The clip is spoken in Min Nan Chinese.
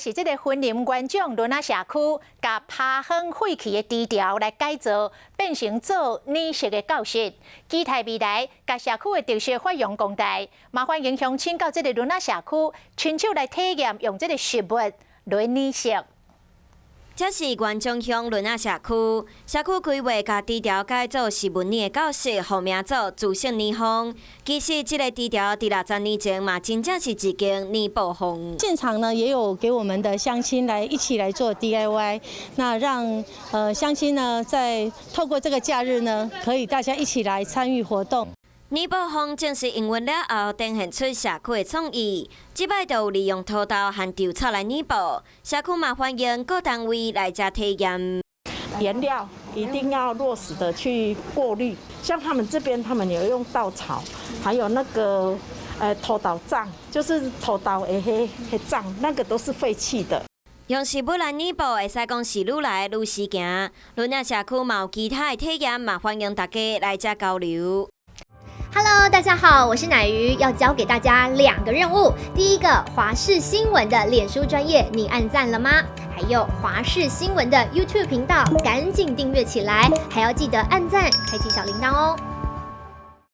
是這个雲林元長崙仔社區，共拋荒廢棄的池條來改造，變成做染色的教室。期待未來，共社區的特色發揚光大，嘛歡迎鄉親到這个崙仔社區，親手來體驗用這个食物來染色。這是元長鄉崙仔社區，社區規劃共池條改做食物染的教室，號名做資性染坊。其實這个池條佇60年前嘛，真正是一間染布坊。現場呢，也有給我們的鄉親來一起來做 DIY，那讓鄉親呢，在透過這個假日呢，可以大家一起來參與活動。染布坊正式營運了後，展現出社區的創意。這擺就有利用土豆和稻草來染布，社區嘛歡迎各單位來遮體驗。顏料一定要落實的去過濾，像他們這邊，他們有用稻草，還有那個土豆醬，就是土豆的彼彼醬，那個都是廢棄的。用食物來染布，會使講是愈來愈時行。崙仔社區嘛有其他的體驗，嘛歡迎大家來遮交流。 Hello，大家好，我是乃瑜，要交給大家兩個任務。第一個，華視新聞的臉書專頁，你按讚了嗎？還有華視新聞的 YouTube 頻道，趕緊訂閱起來，還要記得按讚，開啟小鈴鐺哦。